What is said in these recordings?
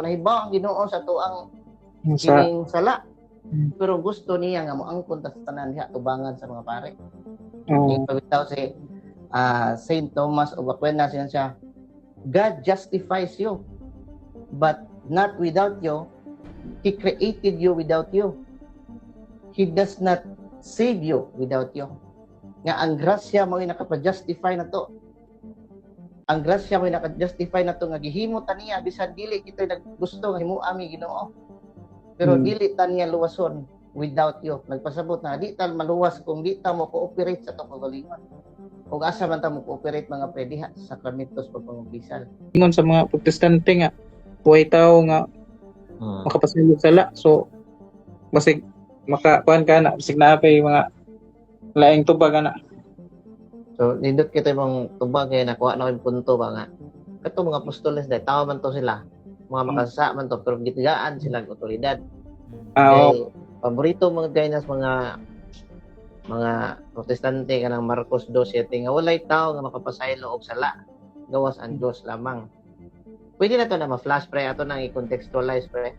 Nahibaw ang Ginoo sa tuang Sa kining sala. Pero gusto niya nga moangkon ta sa tanan diha tubangan sa mga pare. Oo. Bitaw si Saint Thomas of Aquinas yan siya, "God justifies you, but not without you. He created you without you. He does not save you without you." Nga ang grasya mo nakapa-justify na to. Ang grasya mo naka-justify na to nga gihimo ta niya bisan dili kita naggusto nga himuha mi Ginoo. Pero dili ta niya luwason without you. Nagpasabot na di ta maluwas kung di ta mo cooperate sa atong kaugalingon. Kung asa man ta mo cooperate, mga pre, diha sa sakramentos pagpangumpisal. Ingon sa mga Protestante nga buhay tao nga makapasaylo sala, so basig maka kuan ka na, basig naa pay mga laing tubag ana. So nindot kita mong tubag kay nakuha na ko yung punto ba nga kato mga apostoles dahil tao man to sila, mga makasasa man to, pero gitagaan sila og otoridad. Ah, oo. Kay paborito mga gaynas mga Protestante kanang Marcos 2:7 nga walay tao nga makapasaylo og sala gawas ang Dios lamang. Pwede na to na ma-flash, pre, ato nang i-contextualize, pre.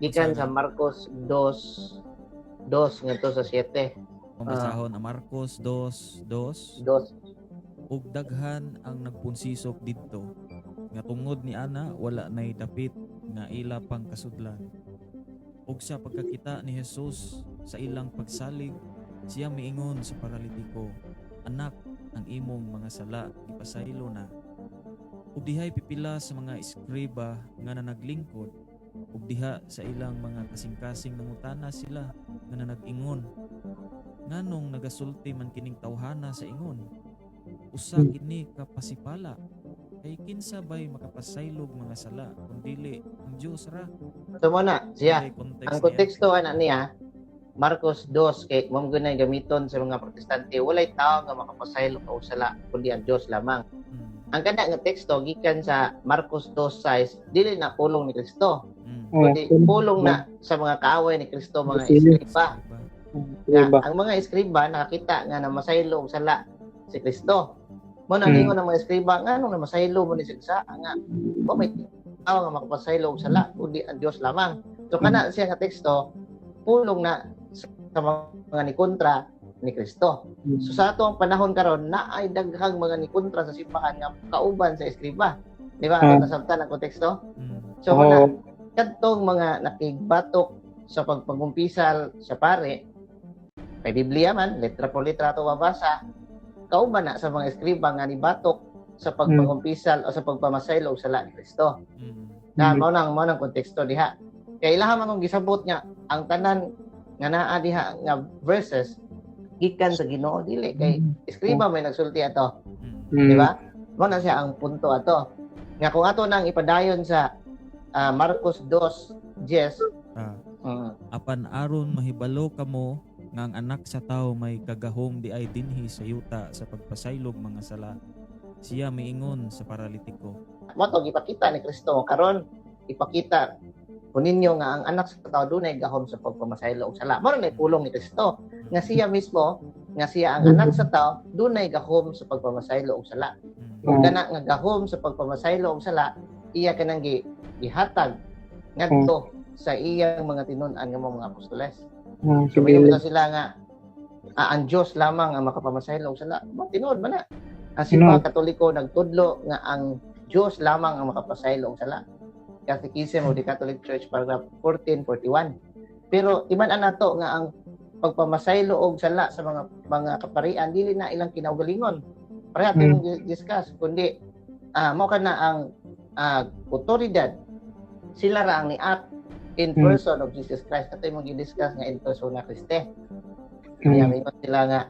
Gikan sa Marcos 2 2 ngadto sa 7. Kung basahon ang Marcos 2:2. 2. Ug daghan ang nagpunsisok didto nga tungod ni ana wala nay dapit nga ila pang kasudlan. Ug sa pagkakita ni Jesus sa ilang pagsalig, siya miingon sa paralitiko, "Anak, ang imong mga sala gipasaylo na." Ug dihay pipila sa mga eskriba nga nanaglingkod ug diha sa ilang mga kasing-kasing nangutana sila nga nanag-ingon, "Nganong nagasulti man kining tawhana sa ingon? Usa kini ka pasipala. Kay kinsa bay makapasaylog mga sala kun dili ang Dios ra?" So mo na siya Kay context ang niya. Konteksto ana niya Marcos 2 kay mao gyud gamiton sa mga Protestante, walay tao nga makapasaylo og sala kundi ang Dios lamang. Ang kana nga teksto gikan sa Marcos 2:6 dili na pulong ni Kristo kundi pulong na sa mga kaaway ni Kristo, mga eskriba. Diba? Nga, Diba? ang mga eskriba nakakita nga namasaylo og sala si Kristo. Mo na ningon ang mga eskriba, "Nganong namasaylo mo ni sa nga wa may tao nga makapasaylo og sala kundi ang Dios lamang?" So kana siya nga teksto pulong na sa mga ni kontra ni Kristo. So sa atong panahon karon naay daghang mga ni kontra sa simbahan nga kauban sa eskriba. Di ba? Ato nasabtan ang konteksto? So mo na kadtong mga nakigbatok sa pagpangumpisal sa pare kay Biblia man, letra por letra ato mabasa, kauban na sa mga eskriba nga nibatok sa pagpangumpisal o sa pagpamasaylo og sala ni Kristo. Na mao nang konteksto diha. Kay ilaha man kung gisabot nga ang tanan nga naa diha nga verses gikan sa Ginoo, dili kay eskriba may nagsulti ato. Di ba? Mao na siya ang punto ato. Nga kung ato nang ipadayon sa Marcos 2:10. Apan aron mahibalo kamo nga ang Anak sa Tawo may kagahom diay dinhi sa yuta sa pagpasaylog mga sala, siya miingon sa paralitiko. Mo to gipakita ni Kristo karon, ipakita ko ninyo nga ang Anak sa Tao dunay gahom sa pagpamasaylo og sala. Mao na pulong ni Kristo nga siya mismo, nga siya ang Anak sa Tao, dunay gahom sa pagpamasaylo og sala. Ug kana nga gahom sa pagpamasaylo og sala iya kanang gihatag ngadto sa iyang mga tinun-an nga mga apostoles. So Sige. mayo sila nga ang Dios lamang ang makapamasaylo og sala. Mo tinuod man na. Ang Simbahang Katoliko nagtudlo nga ang Dios lamang ang makapasaylo og sala. Catechism of the Catholic Church, paragraph 1441. Pero timan-an nato nga ang pagpamasaylo og sala sa mga kaparian dili na ilang kinaugalingon. Pareha mm. Discuss kundi mao kana ang otoridad, sila ra ang ni-act in person of Jesus Christ, ato imong gi-discuss nga in persona Christi. Kaya may sila nga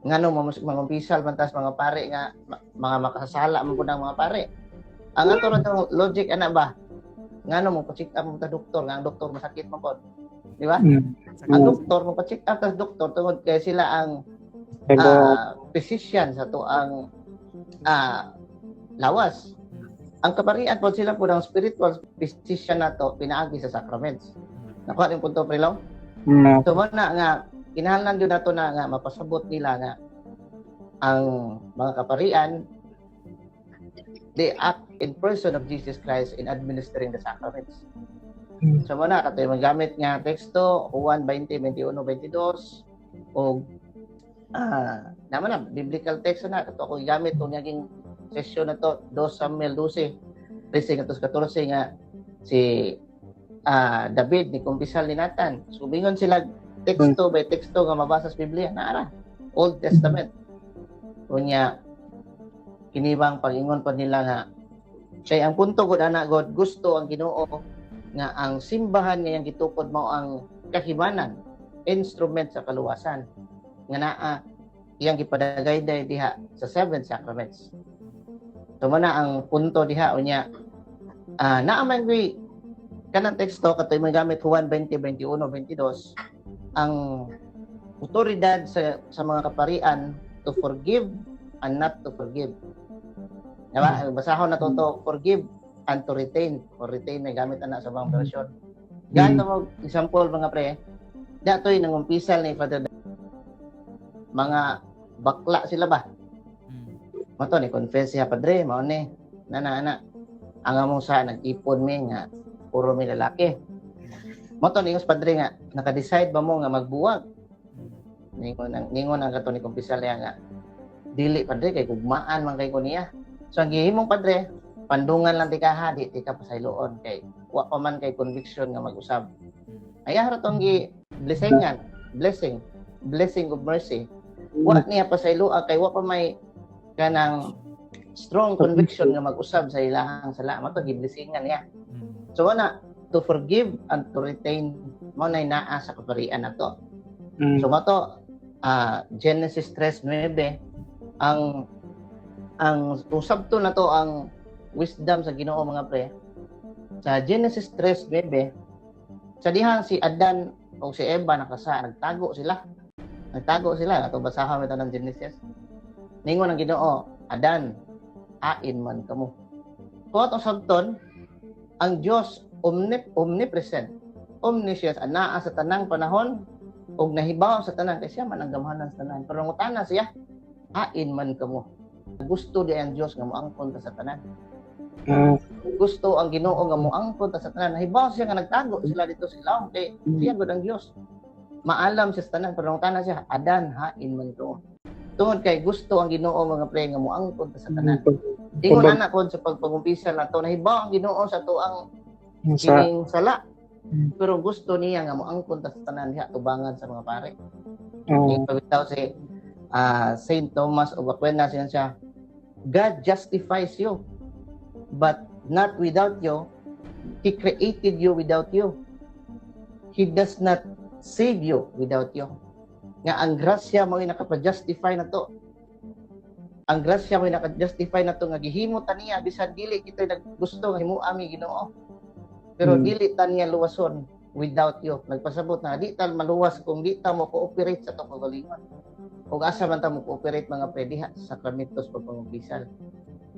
ngano mangumpisal man tas mga pare nga mga makasasala man pud ang mga pare. Ang ato ra tong logic ana ba? Ngano mo pa-check up mo ta doktor nga ang doktor masakit man pod? Di ba? Ang doktor mo pa-check up tas doktor tungod kay sila ang Pero, physician sa to ang lawas. Ang kaparian pod, sila pod ang spiritual physician nato pinaagi sa sacraments. Nakuha rin punto, Prelong? So mo na nga kinahanglan jud nato na nga mapasabot nila nga ang mga kaparian They act in person of Jesus Christ in administering the sacraments. So mo na katoy magamit nga teksto, Juan 20, 21, 22, og naman na biblical text na kato ako gigamit tong naging session na to, 2 Samuel 12, 13 ngadto 14, nga si David ni kumpisal ni Nathan. So bingon sila teksto by teksto nga mabasa sa Biblia, naara Old Testament. Unya kini bang pag-ingon pa nila nga kay ang punto gud ana God, gusto ang Ginoo nga ang simbahan nga iyang gitukod mao ang kahimanan, instrument sa kaluwasan nga naa iyang gipadagayday diha sa seven sacraments. So mo na ang punto diha. Unya naa man gyud kanang teksto katoy gamit, Juan 20, 21, 22, ang otoridad sa mga kaparian to forgive and not to forgive. Diba? Basahon na to forgive and to retain or retain, may gamit ana sa mga version. Ganto mo example, mga pre, datoy nangumpisal ni Father, mga bakla sila ba? Mato ni confess siya, "Padre, mao ni nana ana ang among sa nag-ipon mi nga puro mi lalaki." Mo to ningon padre nga, "Naka-decide ba mo nga magbuwag?" Ningon ang kato ni kumpisal niya nga, "Dili, padre, kay gugmaan man kay ko niya." So ang gihimong padre, "Pandungan lang tika ha, di tika pasayloon kay wa pa man kay conviction nga mag-usab." Ay ra tong gi blessingan, blessing, blessing of mercy. Wa niya pasayloa kay wa pa may kanang strong conviction nga mag-usab sa ilahang sala. Mo to giblessingan niya. So wala, to forgive and to retain mo na naa sa kaparian na to. So mo to Genesis 3:9, ang usab to na to ang wisdom sa Ginoo, mga pre. Sa Genesis 3:9, sa dihang si Adan o si Eva nakasa, nagtago sila. Nagtago sila ato, basahon ito ng Genesis. Ningon ang Ginoo, "Adan, ain man kamo?" Kung atong sabton, ang Dios omnipresent, omniscient, anaa sa tanang panahon ug nahibaw sa tanan kay siya man ang gamhanan sa tanan. Pero ngutana siya, "Ain man kamo?" Gusto di ang Dios nga moangkon ta sa tanan. Gusto ang Ginoo nga moangkon ta sa tanan. Nahibaw siya nga nagtago sila dito sa ilawom kay siya gud ang Dios. Maalam siya sa tanan, pero ngutana siya, "Adan, hain man kamo?" Tungod kay gusto ang Ginoo, mga pre, nga moangkon ta sa tanan. Ingon ana kon sa pagpagumpisa na to, nahibaw ang Ginoo sa tuang Sa kining sala. Pero gusto niya nga moangkon ta sa tanan diha tubangan sa mga pare. Bitaw si Saint Thomas of Aquinas yan siya, "God justifies you, but not without you. He created you without you. He does not save you without you." Nga ang grasya mo nakapa-justify na to. Ang grasya mo naka-justify na to nga gihimo ta niya bisan dili kita naggusto nga himuha mi Ginoo. Pero dili ta niya luwason without you. Nagpasabot na di ta maluwas kung di ta mo cooperate sa atong kagalingon. Kung asa man ta mo cooperate, mga pre, diha sa sakramentos pagpangumpisal.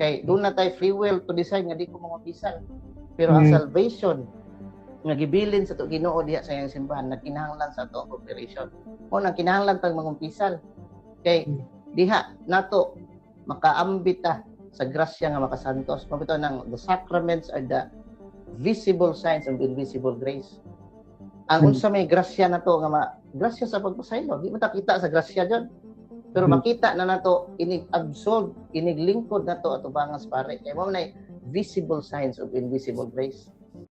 Kay doon na tayo free will to decide nga di ko mangumpisal. Pero ang salvation nga gibilin sa to Ginoo diha sa iyang simbahan nagkinahanglan sa ato cooperation. Mo nang kinahanglan tag mangumpisal. Kay diha nato makaambit ta sa grasya nga makasantos. Mabito nang the sacraments are the visible signs of invisible grace. Ang unsa may grasya na to nga grasya sa pagpasaylo, di mo ta kita sa grasya jud. Pero makita na nato inig absolve, inig lingkod nato atubangan sa pare. Kay mao nay visible signs of invisible grace.